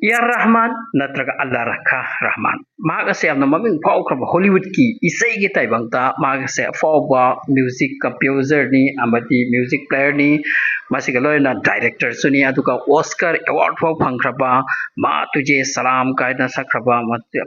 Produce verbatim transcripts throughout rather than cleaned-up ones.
ꯑꯦ R Rahman ꯅꯠꯇ꯭ꯔꯒ ꯑꯜꯂꯥ ꯔꯈꯥ ꯔꯍꯃꯥꯟ, ꯃꯍꯥꯛ ꯑꯁꯦ ꯌꯥꯝꯅ ꯃꯃꯤꯡ ꯐꯥꯎꯈ꯭ꯔꯕ ꯍꯣꯂꯤꯋꯨꯗꯀꯤ ꯏꯁꯩꯒꯤ ꯇꯥꯏꯕꯪꯗ ꯃꯍꯥꯛ ꯑꯁꯦ ꯑꯐꯥꯎꯕ ꯃ꯭ꯌꯨꯖꯤꯛ ꯀꯝꯄꯣꯖꯔꯅꯤ ꯑꯃꯗꯤ ꯃ꯭ꯌꯨꯖꯤꯛ ꯄ꯭ꯂꯦꯌꯔꯅꯤ꯫ ꯃꯁꯤꯒ ꯂꯣꯏꯅꯅ ꯗꯥꯏꯔꯦꯛꯇꯔꯁꯨꯅꯤ, ꯑꯗꯨꯒ ꯑꯣꯁꯀꯔ ꯑꯦꯋꯥꯔꯗ ꯐꯥꯎ ꯐꯪꯈ꯭ꯔꯕ ꯃꯥ ꯇꯨꯖꯦ ꯁꯂꯥꯝ ꯀꯥꯏꯅ ꯁꯛꯈ꯭ꯔꯕ,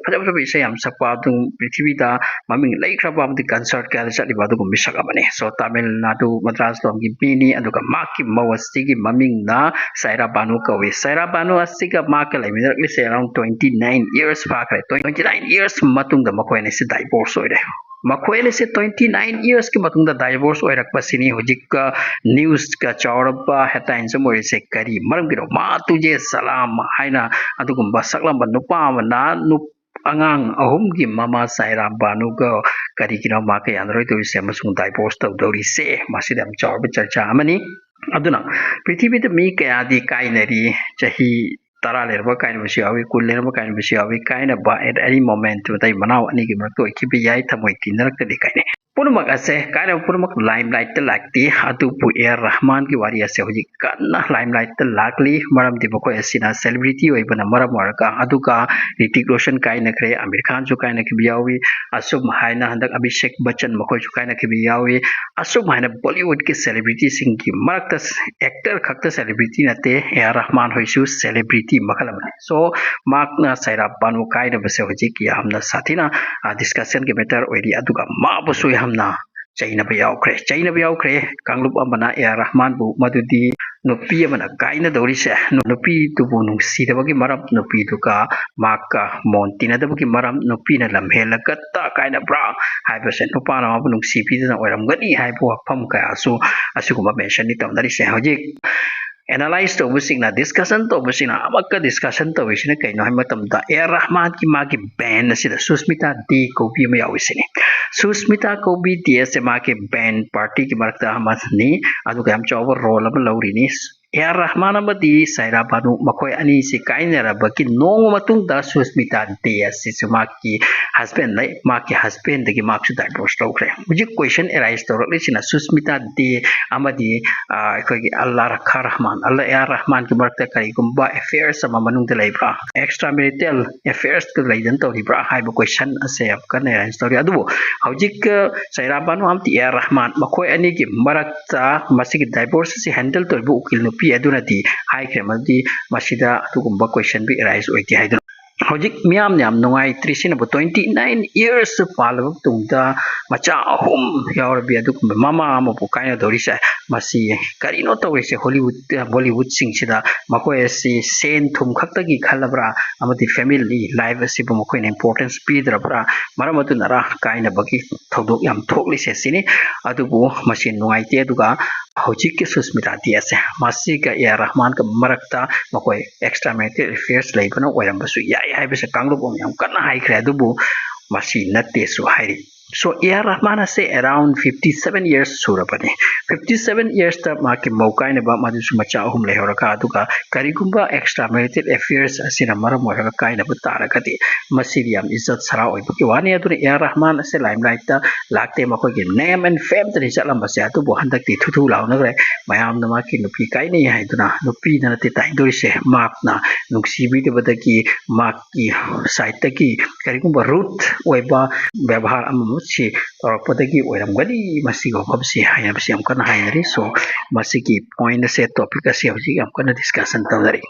ꯐꯖ ꯐꯖꯕ ꯏꯁꯩ ꯌꯥꯝ ꯁꯛꯄ, ꯑꯗꯨꯝ ꯄ꯭ꯔꯤꯊꯤꯕꯤꯗ ꯃꯃꯤꯡ ꯂꯩꯈ꯭ꯔꯕ ꯑꯃꯗꯤ ꯀꯟꯁꯔꯠ ꯀꯌꯥꯗ ꯆꯠꯂꯤꯕ ꯑꯗꯨꯒꯨꯝꯕ ꯃꯤꯁꯛ ꯑꯃꯅꯤ꯫ So ꯇꯥꯃꯤꯜ ꯅꯥꯗꯨ ꯃꯗ꯭ꯔꯥꯁ ꯂꯣꯝꯒꯤ ꯃꯤꯅꯤ, ꯑꯗꯨꯒ ꯃꯍꯥꯛꯀꯤ ꯃꯧ ꯑꯁꯤꯒꯤ ꯃꯃꯤꯡꯅ ꯁꯥꯏꯔꯥ ꯕꯥꯅꯨ ꯀꯧꯏ꯫ ꯁꯥꯏꯔꯥ ꯕꯥꯅꯨ ꯑꯁꯤꯒ ꯃꯍꯥꯛꯀ ꯂꯩꯃꯤꯟꯅꯔꯛꯂꯤꯁꯦ around twenty nine years ꯐꯥꯈ꯭ꯔꯦ꯫ Twenty nine years ꯃꯇꯨꯡꯗ ꯃꯈꯣꯏ ꯑꯅꯤꯁꯤ ꯗꯥꯏꯚꯣꯔꯁ ꯑꯣꯏꯔꯦ꯫ ꯃꯈꯣꯏ ꯑꯅꯤꯁꯤ twenty nine yearsꯀꯤ ꯃꯇꯨꯡꯗ ꯗꯥꯏꯚꯣꯔꯁ ꯑꯣꯏꯔꯛꯄꯁꯤꯅꯤ ꯍꯧꯖꯤꯛꯀ ꯅ꯭ꯌꯨꯁꯀ ꯆꯥꯎꯔꯕ ꯍꯦꯗꯂꯥꯏꯟꯁ ꯑꯃ ꯑꯣꯏꯔꯤꯁꯦ꯫ ꯀꯔꯤ ꯃꯔꯝꯒꯤꯅꯣ? ꯃꯥ ꯇꯨꯖꯦ ꯁꯂꯥꯝ ꯍꯥꯏꯅ ꯑꯗꯨꯒꯨꯝꯕ ꯁꯛꯂꯝꯕ ꯅꯨꯄꯥ ꯑꯃꯅ ꯅꯨꯞ-, ꯑꯉꯥꯡ ꯑꯍꯨꯝꯒꯤ ꯃꯃꯥ ꯁꯥꯏꯔꯥ ꯕꯥꯅꯨꯒ ꯀꯔꯤꯒꯤꯅꯣ ꯃꯥ ꯀꯌꯥꯅꯔꯣꯏꯗꯧꯔꯤꯁꯦ ꯑꯃꯁꯨꯡ ꯗꯥꯏꯚꯣꯔꯁ ꯇꯧꯗꯧꯔꯤꯁꯦ? ꯃꯁꯤꯗ ꯌꯥꯝ ꯆꯥꯎꯔꯕ ꯆꯔꯆꯥ ꯑꯃꯅꯤ꯫ ꯑꯗꯨꯅ ꯄ꯭ꯔꯤꯊꯤꯕꯤꯗ ꯃꯤ ꯀꯌꯥꯗꯤ ꯀꯥꯏꯅꯔꯤ, ꯆꯍꯤ ꯇꯔꯥ ꯂꯩꯔꯕ ꯀꯥꯏꯅꯕꯁꯨ ꯌꯥꯎꯏ, ꯀꯨꯟ ꯂꯩꯔꯕ ꯀꯥꯏꯅꯕꯁꯨ ꯌꯥꯎꯏ꯫ ꯀꯥꯏꯅꯕ at any moment ꯃꯇꯩ ꯃꯅꯥꯎ ꯑꯅꯤꯒꯤ ꯃꯔꯛꯇ ꯑꯣꯏꯈꯤꯕ ꯌꯥꯏ, ꯊꯃꯣꯏ ꯇꯤꯟꯅꯔꯛꯇ꯭ꯔꯗꯤ ꯀꯥꯏꯅꯩ꯫ ꯄꯨꯝꯅꯃꯛ ꯑꯁꯦ, ꯀꯥꯏꯅꯕ ꯄꯨꯝꯅꯃꯛ ꯂꯥꯏꯝꯂꯥꯏꯠꯇ ꯂꯥꯛꯇꯦ, ꯑꯗꯨꯕꯨ ꯑꯦ ꯑꯥꯔ ꯔꯍꯃꯥꯟꯒꯤ ꯋꯥꯔꯤ ꯑꯁꯦ ꯍꯧꯖꯤꯛ ꯀꯟꯅ ꯂꯥꯏꯝꯂꯥꯏꯠꯇ ꯂꯥꯛꯂꯤ꯫ ꯃꯔꯝꯗꯤ ꯃꯈꯣꯏ ꯑꯁꯤꯅ ꯁꯦꯂꯤꯕ꯭ꯔꯤꯇꯤ ꯑꯣꯏꯕꯅ ꯃꯔꯝ ꯑꯣꯏꯔꯒ, ꯑꯗꯨꯒ ꯔꯤꯇꯤꯛ ꯔꯣꯁꯟ ꯀꯥꯏꯅꯈ꯭ꯔꯦ, ꯑꯃꯤꯔ ꯈꯥꯟꯁꯨ ꯀꯥꯏꯅꯈꯤꯕ ꯌꯥꯎꯏ꯫ ꯑꯁꯨꯝ ꯍꯥꯏꯅ ꯍꯟꯗꯛ ꯑꯚꯤꯁꯦꯛ ꯕꯆꯟ ꯃꯈꯣꯏꯁꯨ ꯀꯥꯏꯅꯈꯤꯕ ꯌꯥꯎꯏ꯫ ꯑꯁꯨꯝ ꯍꯥꯏꯅ ꯕꯣꯂꯤꯋꯨꯗꯀꯤ ꯁꯦꯂꯤꯕ꯭ꯔꯤꯇꯤꯁꯤꯡꯒꯤ ꯃꯔꯛꯇ ꯑꯦꯛꯇꯔ ꯈꯛꯇ ꯁꯦꯂꯤꯕ꯭ꯔꯤꯇꯤ ꯅꯠꯇꯦ, ꯑꯦ ꯑꯥꯔ ꯔꯍꯃꯥꯟ ꯍꯣꯏꯁꯨ ꯁꯦꯂꯤꯕ꯭ꯔꯤꯇꯤ ꯃꯈꯜ ꯑꯃꯅꯤ꯫ So ꯃꯍꯥꯛꯅ ꯁꯥꯏꯔꯥ ꯕꯥꯅꯨ ꯀꯥꯏꯅꯕꯁꯦ ꯍꯧꯖꯤꯛ ꯌꯥꯝꯅ ꯁꯥꯊꯤꯅ ꯗꯤꯁꯀꯁꯟꯒꯤ ꯃꯦꯇꯔ ꯑꯣꯏꯔꯤ, ꯑꯗꯨꯒ ꯃꯥꯕꯨꯁꯨ ꯌꯥꯝꯅ ꯆꯩꯅꯕ ꯌꯥꯎꯈ꯭ꯔꯦ꯫ ꯆꯩꯅꯕ ꯌꯥꯎꯈ꯭ꯔꯦ꯫ ꯀꯥꯡꯂꯨꯞ ꯑꯃꯅ ꯑꯦ ꯑꯥꯔ ꯔꯍꯃꯥꯟꯕꯨ ꯃꯗꯨꯗꯤ ꯅꯨꯄꯤ ꯑꯃꯅ ꯀꯥꯏꯅꯗꯧꯔꯤꯁꯦ ꯅꯨꯄꯤꯗꯨꯕꯨ ꯅꯨꯡꯁꯤꯗꯕꯒꯤ ꯃꯔꯝ, ꯅꯨꯄꯤꯗꯨꯒ ꯃꯍꯥꯛꯀ ꯃꯣꯟ ꯇꯤꯟꯅꯗꯕꯒꯤ ꯃꯔꯝ, ꯅꯨꯄꯤꯅ ꯂꯝ ꯍꯦꯜꯂꯒꯇ ꯀꯥꯏꯅꯕ꯭ꯔꯥ ꯍꯥꯏꯕꯁꯦ, ꯅꯨꯄꯥꯅ ꯃꯥꯕꯨ ꯅꯨꯡꯁꯤꯕꯤꯗꯅ ꯑꯣꯏꯔꯝꯒꯅꯤ ꯍꯥꯏꯕ ꯋꯥꯐꯝ ꯀꯌꯥꯁꯨ ꯑꯁꯤꯒꯨꯝꯕ ꯃꯦꯟꯁꯟꯅꯤ ꯇꯧꯅꯔꯤꯁꯦ꯫ ꯍꯧꯖꯤꯛ ꯑꯦꯅꯥꯂꯥꯏꯁ ꯇꯧꯕꯁꯤꯡꯅ, ꯗꯤꯁꯀꯁꯟ ꯇꯧꯕꯁꯤꯡꯅ ꯑꯃꯛꯀ ꯗꯤꯁꯀꯁꯟ ꯇꯧꯔꯤꯁꯤꯅ ꯀꯩꯅꯣ ꯍꯥꯏꯕ ꯃꯇꯝꯗ, ꯑꯦ ꯑꯥꯔ ꯔꯍꯃꯥꯟꯒꯤ ꯃꯥꯒꯤ ꯕꯦꯟ ꯑꯁꯤꯗ ꯁꯨꯁꯃꯤꯇꯥ ꯗꯦ ꯀꯧꯕꯤ ꯑꯃ ꯌꯥꯎꯔꯤꯁꯤꯅꯤ꯫ ꯁꯨꯁꯃꯤꯇꯥ ꯀꯧꯕꯤ ꯗꯦ ꯑꯁꯦ ꯃꯥꯒꯤ ꯕꯦꯟ ꯄꯥꯔꯇꯤꯒꯤ ꯃꯔꯛꯇ ꯑꯃꯅꯤ, ꯑꯗꯨꯒ ꯌꯥꯝ ꯆꯥꯎꯕ ꯔꯣꯜ ꯑꯃ ꯂꯧꯔꯤꯅꯤ꯫ ꯑꯦ ꯑꯥꯔ ꯔꯍꯃꯥꯟ ꯑꯃꯗꯤ ꯁꯥꯏꯔꯥ ꯕꯥꯅꯨ ꯃꯈꯣꯏ ꯑꯅꯤꯁꯤ ꯀꯥꯏꯅꯔꯕꯒꯤ ꯅꯣꯡꯃ ꯃꯇꯨꯡꯗ ꯁꯨꯁꯃꯤꯇꯥ ꯗꯦ ꯑꯁꯤꯁꯨ ꯃꯍꯥꯛꯀꯤ ꯍꯁꯕꯦꯟ ꯂꯩ, ꯃꯍꯥꯛꯀꯤ ꯍꯁꯕꯦꯟꯗꯒꯤ ꯃꯍꯥꯛꯁꯨ ꯗꯥꯏꯚꯣꯔꯁ ꯂꯧꯈ꯭ꯔꯦ꯫ ꯍꯧꯖꯤꯛ ꯀꯣꯏꯁꯟ ꯑꯦꯔꯥꯏꯁ ꯇꯧꯔꯛꯂꯤꯁꯤꯅ ꯁꯨꯁꯃꯤꯇꯥ ꯗꯦ ꯑꯃꯗꯤ ꯑꯩꯈꯣꯏꯒꯤ ꯑꯜꯂꯥ ꯈꯥ ꯔꯍꯃꯥꯟ, ꯑꯜꯂꯥ ꯑꯦ ꯑꯥꯔ ꯔꯍꯃꯥꯟꯒꯤ ꯃꯔꯛꯇ ꯀꯔꯤꯒꯨꯝꯕ ꯑꯦꯐꯦꯌꯔꯁ ꯑꯃ ꯃꯅꯨꯡꯗ ꯂꯩꯕ꯭ꯔꯥ, ꯑꯦꯛꯁꯇ꯭ꯔꯥ ꯃꯦꯔꯤꯇꯦꯜ ꯑꯦꯐꯦꯌꯔꯁꯀ ꯂꯩꯗꯅ ꯇꯧꯔꯤꯕ꯭ꯔꯥ ꯍꯥꯏꯕ ꯀꯣꯏꯁꯟ ꯑꯁꯦ ꯌꯥꯝ ꯀꯟꯅ ꯑꯦꯔꯥꯏꯁ ꯇꯧꯔꯤ꯫ ꯑꯗꯨꯕꯨ ꯍꯧꯖꯤꯛ ꯁꯥꯏꯔꯥ ꯕꯥꯅꯨ ꯑꯃꯗꯤ ꯑꯦ ꯑꯥꯔ ꯔꯍꯃꯥꯟ ꯃꯈꯣꯏ ꯑꯅꯤꯒꯤ ꯃꯔꯛꯇ ꯃꯁꯤꯒꯤ ꯗꯥꯏꯚꯣꯔꯁ ꯑꯁꯤ ꯍꯦꯟꯗꯜ ꯇꯧꯔꯤꯕ ꯎꯀꯤꯜ ꯅꯨꯄꯤ ꯑꯗꯨꯅꯗꯤ ꯍꯥꯏꯈ꯭ꯔꯦ ꯃꯗꯨꯗꯤ ꯃꯁꯤꯗ ꯑꯗꯨꯒꯨꯝꯕ ꯀꯣꯏꯁꯟꯗꯨ ꯑꯦꯔꯥꯏꯁ ꯑꯣꯏꯗꯦ ꯍꯥꯏꯗꯨꯅ꯫ ꯍꯧꯖꯤꯛ ꯃꯤꯌꯥꯝꯅ ꯌꯥꯝ ꯅꯨꯡꯉꯥꯏꯇ꯭ꯔꯤꯁꯤꯅꯕꯨ twenty nine years ꯄꯥꯜꯂꯕ ꯃꯇꯨꯡꯗ ꯃꯆꯥ ꯑꯍꯨꯝ ꯌꯥꯎꯔꯕꯤ ꯑꯗꯨꯒꯨꯝꯕ ꯃꯃꯥ ꯑꯃꯕꯨ ꯀꯥꯏꯅꯗꯧꯔꯤꯁꯦ ꯃꯁꯤ ꯀꯔꯤꯅꯣ ꯇꯧꯔꯤꯁꯦ? ꯍꯣꯂꯤꯋꯨꯗ, ꯕꯣꯂꯤꯋꯨꯗꯁꯤꯡꯁꯤꯗ ꯃꯈꯣꯏ ꯑꯁꯤ ꯁꯦꯟ ꯊꯨꯝ ꯈꯛꯇꯒꯤ ꯈꯜꯂꯕ꯭ꯔꯥ ꯑꯃꯗꯤ ꯐꯦꯃꯤꯂꯤ ꯂꯥꯏꯐ ꯑꯁꯤꯕꯨ ꯃꯈꯣꯏꯅ ꯏꯝꯄꯣꯔꯇꯦꯟꯁ ꯄꯤꯗ꯭ꯔꯕ꯭ꯔꯥ? ꯃꯔꯝ ꯑꯗꯨꯅꯔ ꯀꯥꯏꯅꯕꯒꯤ ꯊꯧꯗꯣꯛ ꯌꯥꯝ ꯊꯣꯛꯂꯤꯁꯦ ꯁꯤꯅꯤ꯫ ꯑꯗꯨꯕꯨ ꯃꯁꯤ ꯅꯨꯡꯉꯥꯏꯇꯦ꯫ ꯑꯗꯨꯒ ꯍꯧꯖꯤꯛꯀꯤ ꯁꯨꯁꯃꯤꯇꯥ ꯗꯦ ꯑꯁꯦ ꯃꯁꯤꯒ ꯑꯦ ꯑꯥꯔ ꯔꯍꯃꯥꯟꯒ ꯃꯔꯛꯇ ꯃꯈꯣꯏ ꯑꯦꯛꯁꯇ꯭ꯔꯥ ꯃꯦꯔꯤꯇꯦꯜ ꯑꯦꯐꯦꯌꯔꯁ ꯂꯩꯕꯅ ꯑꯣꯏꯔꯝꯕꯁꯨ ꯌꯥꯏ ꯍꯥꯏꯕꯁꯦ ꯀꯥꯡꯂꯨꯞ ꯑꯃ ꯌꯥꯝ ꯀꯟꯅ ꯍꯥꯏꯈ꯭ꯔꯦ, ꯑꯗꯨꯕꯨ ꯃꯁꯤ ꯅꯠꯇꯦꯁꯨ ꯍꯥꯏꯔꯤ꯫ ꯁꯣ ꯑꯦ ꯑꯥꯔ ꯔꯍꯃꯥꯟ ꯑꯁꯦ ꯑꯦꯔꯥꯎꯟ ꯐꯤꯐꯇꯤ ꯁꯚꯦꯟ ꯌꯔꯁ ꯁꯨꯔꯕꯅꯤ꯫ ꯐꯤꯐꯇꯤ ꯁꯚꯦꯟ ꯌꯔꯁꯇ ꯃꯍꯥꯛꯀꯤ ꯃꯧ ꯀꯥꯏꯅꯕ, ꯃꯗꯨꯁꯨ ꯃꯆꯥ ꯑꯍꯨꯝ ꯂꯩꯍꯧꯔꯒ, ꯑꯗꯨꯒ ꯀꯔꯤꯒꯨꯝꯕ ꯑꯦꯛꯁꯇ꯭ꯔꯥ ꯃꯦꯔꯤꯇꯦꯜ ꯑꯦꯐꯦꯌꯔꯁ ꯑꯁꯤꯅ ꯃꯔꯝ ꯑꯣꯏꯔꯒ ꯀꯥꯏꯅꯕ ꯇꯥꯔꯒꯗꯤ ꯃꯁꯤꯗꯤ ꯌꯥꯝ ꯏꯖꯠ ꯁꯔꯥ ꯑꯣꯏꯕꯒꯤ ꯋꯥꯅꯤ꯫ ꯑꯗꯨꯅ ꯑꯦ ꯑꯥꯔ ꯔꯍꯃꯥꯟ ꯑꯁꯦ ꯂꯥꯏꯝꯂꯥꯏꯠꯇ ꯂꯥꯛꯇꯦ꯫ ꯃꯈꯣꯏꯒꯤ ꯅꯦꯝ ꯑꯦꯟ ꯐꯦꯝꯗꯅꯤ ꯆꯠꯂꯝꯕꯁꯦ, ꯑꯗꯨꯕꯨ ꯍꯟꯗꯛꯇꯤ ꯊꯨꯊꯨ ꯂꯥꯎꯅꯈ꯭ꯔꯦ꯫ ꯃꯌꯥꯝꯅ ꯃꯍꯥꯛꯀꯤ ꯅꯨꯄꯤ ꯀꯥꯏꯅꯩ ꯍꯥꯏꯗꯨꯅ, ꯅꯨꯄꯤꯗ ꯅꯠꯇꯦ ꯇꯥꯏꯗꯧꯔꯤꯁꯦ, ꯃꯍꯥꯛꯅ ꯅꯨꯡꯁꯤꯕꯤꯗꯕꯗꯒꯤ ꯃꯍꯥꯛꯀꯤ ꯁꯥꯏꯠꯇꯒꯤ ꯀꯔꯤꯒꯨꯝꯕ ꯔꯨꯠ ꯑꯣꯏꯕ ꯕꯦꯕꯥꯔ ꯑꯃ ꯑꯃꯁꯤ ꯇꯧꯔꯛꯄꯗꯒꯤ ꯑꯣꯏꯔꯝꯒꯅꯤ ꯃꯁꯤꯒꯤ ꯋꯥꯐꯝꯁꯤ ꯍꯥꯏꯅꯕꯁꯤ ꯌꯥꯝ ꯀꯟꯅ ꯍꯥꯏꯅꯔꯤ꯫ ꯁꯣ ꯃꯁꯤꯒꯤ ꯄꯣꯏꯟ ꯑꯁꯦ, ꯇꯣꯄꯤꯛ ꯑꯁꯦ ꯍꯧꯖꯤꯛ ꯌꯥꯝ ꯀꯟꯅ ꯗꯤꯁꯀꯁꯟ ꯇꯧꯅꯔꯤ꯫